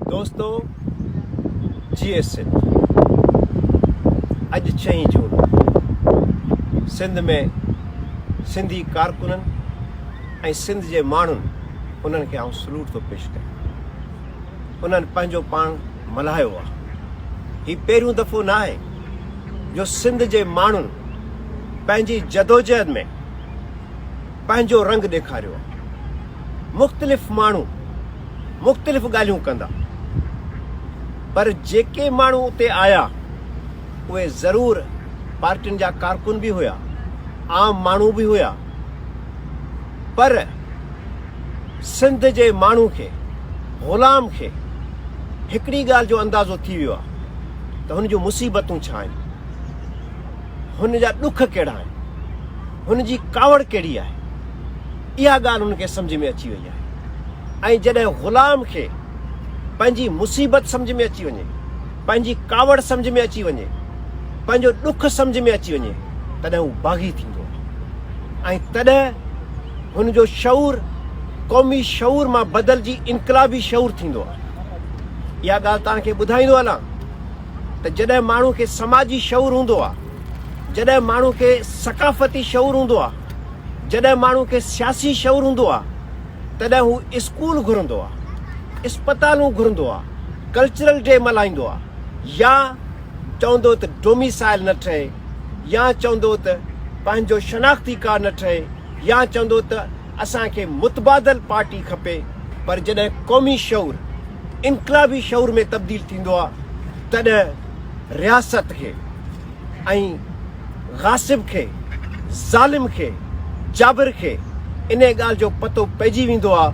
دوستو جيئي سنڌ اڄ ڇهين جون سنڌ ۾ سنڌي ڪارڪنن ۽ سنڌ جي ماڻهن انهن کي آئون سلوٽ ٿو پيش ڪريان انهن پنهنجو پاڻ ملهايو آهي هي پهريون دفعو نه آهي جو سنڌ جي ماڻهن پنهنجي جدوجهد ۾ پنهنجو رنگ ڏيکاريو آهي. مختلف ماڻهو مختلف ڳالهيون ڪندا پر جيڪي ماڻهو اتي آيا اهي ضرور پارٽين جا ڪارڪن به هيا، عام ماڻهو به هيا پر سنڌ جي ماڻهو کي غلام کي هڪڙي ڳالهه جو اندازو ٿي ويو آهي ته هن جون مصيبتون ڇا آهن. هن جا ڏک ڪهڙا آهن، هن جي ڪاوڙ ڪهڙي آهي، اها ڳالهه هن کي سمجهه ۾ اچي وئي آهي ۽ جڏهن غلام کي پنهنجي مصيبت سمجهه ۾ اچي وڃي، پنهنجي ڪاوڙ سمجهه ۾ اچي وڃي، پنهنجو ڏک سمجهه ۾ اچي وڃي، تڏهن هو باغي ٿيندو آهي ۽ تڏهن هن جو شعور قومي شعور مان بدلجي انقلابي شعور ٿيندو آهي. اها ڳالهه توهان کي ٻڌائيندو هلان. ته جڏهن ماڻهو کي سماجي شعور هوندو آ، جڏهن ماڻهو کي ثقافتي شعور هوندو آ، جڏهن ماڻهو کي سياسي شعور هوندو آ، تڏهن هو اسڪول گهرندو آ، اسپتالون گهرندو آ، ڪلچرل ڊي ملهائيندو آ يا چوندو ته ڊوميسائل نه ٺهي يا چوندو ته پنهنجو شناختي ڪارڊ نه ٺهي يا چوندو ته اسان کي متبادل پارٽي کپي پر جڏهن قومي شعور انقلابي شعور ۾ تبديل ٿيندو آ تڏهن رياست کي ۽ غاصب کي ظالم کي جابر کي انهي ڳالهه جو پتو پئجي ويندو آ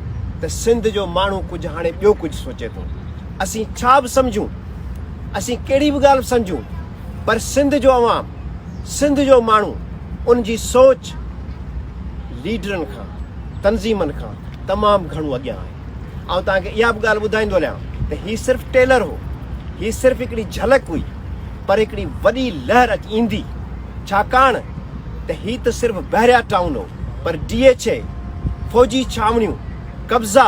ته سنڌ جو ماڻهو ڪجهه هاڻي ٻيو ڪجهه سوچي ٿو اسين ڇا به سمجهون اسين ڪهڙي به ڳالهه سمجهون پر سنڌ جو عوام سنڌ جو ماڻهو ان جي سوچ ليڊرن کان تنظيمن کان تمام گهڻو اڳيان آهي. آئون توهان کي اها به ڳالهه ٻڌائيندو هليان ته هي صرف ٽيلر هو، هي صرف هڪڙي جهلڪ هئي پر هڪڙي وڏي لهر ايندي ڇاڪاڻ ته هي ته صرف بحريا ٽائون هو پر ڊي ايڇ اي، فوجي ڇانوڻيون، قبضا،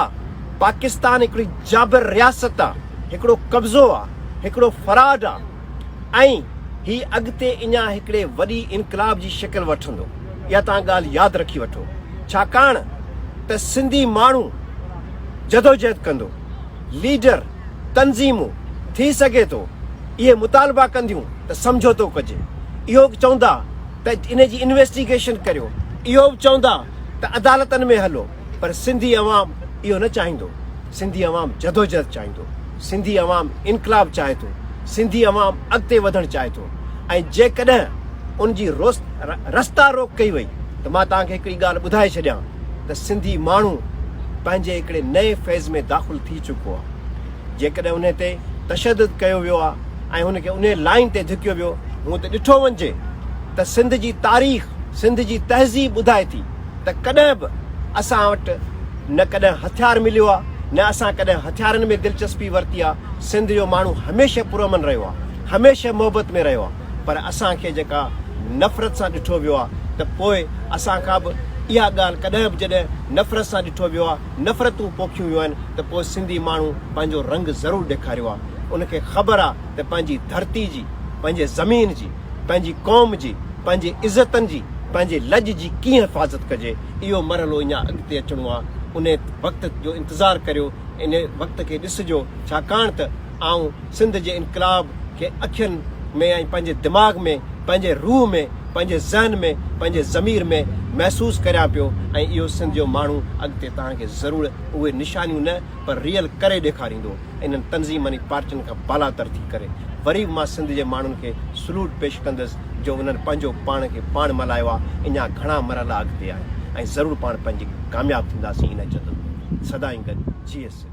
پاڪستان هڪڙي جابر رياست آ، هڪڙو قبضو آ، هڪڙو فراڊ آ ۽ هي اڳتي اڃا هڪڙي وڏي انقلاب جي شڪل وٺندو. اها توهان ڳالهه ياد رکي وٺو ڇاڪاڻ ته سنڌي ماڻهو جدوجهد ڪندو، ليڊر، تنظيمون ٿي سگهي ٿو اهي مطالبا ڪنديون ته سمجهوتو ڪجي، اهو به چوندا ته ان جي انويسٽيگيشن ڪريو، اهو به چوندا ته عدالتن ۾ هلو پر سنڌي عوام اهو نه چاهيندو، سنڌي عوام جدوجهد چاهيندو، سنڌي عوام انقلاب چاهي ٿو، سنڌي عوام اڳتي وڌڻ چاهي ٿو ۽ جيڪڏهن ان جي رستا روڪ ڪئي وئي ته مان توهان کي هڪڙي ڳالهه ٻڌائي ڇڏيان ته سنڌي ماڻهو پنهنجي هڪڙي نئين فيز ۾ داخل ٿي چڪو آهي. جيڪڏهن انهي تي تشدد ڪيو ويو آهي ۽ هن کي انهي لائين تي ڌڪيو ويو هونء ته ڏٺو وڃجي ته سنڌ جي تاريخ، سنڌ جي تهذيب ٻڌائي ٿي ته ڪڏهن به اسان وٽ نه ڪڏهن هٿيار مليو آهي نه اسان ڪڏهن هٿيارن ۾ دلچسپي ورتي آهي. سنڌ جو ماڻهو هميشه پرامن رهيو آهي، هميشه محبت ۾ رهيو آهي. پر اسان کي جيڪا نفرت سان ڏٺو ويو آهي ته پوء اسان کان به اها ڳالهه ڪڏهن به جڏهن نفرت سان ڏٺو ويو آهي، نفرتون پوکيون ويون آهن ته پوء سنڌي ماڻهو پنهنجو رنگ ضرور ڏيکاريو آهي. ان کي خبر آهي ته پنهنجي ڌرتي جي، پنهنجي زمين جي، پنهنجي قوم جي، پنهنجي عزتن جي، پنهنجي لڄ جي ڪيئن حفاظت ڪجي. اهو مرحلو اڃا اڳتي اچڻو آهي. انهي وقت جو انتظار ڪريو، انهي وقت کي ڏسجو، ڇاڪاڻ ته آئون سنڌ جي انقلاب کي اکين ۾ ۽ پنهنجي دماغ ۾، پنهنجي روح ۾، پنهنجي ذهن ۾، پنهنجي ضمير ۾ محسوس ڪريان پيو ۽ اهو سنڌ جو ماڻهو اڳتي توهان کي ضرور اهي نشانيون نه پر ريئل ڪري ڏيکاريندو انهن تنظيمن ۽ پارٽين کان بالاتر ٿي ڪري وري به مان سنڌ جي ماڻهن کي سلوٽ پيش ڪندس جو انهن پنهنجو پاڻ کي پاڻ ملهايو آهي اڃا گهڻا مرحلا اڳتي آهن ۽ ضرور پاڻ پنهنجي ڪامياب ٿينداسين ان جدوجهد ۾ سدائين گڏ جيئي سنڌ.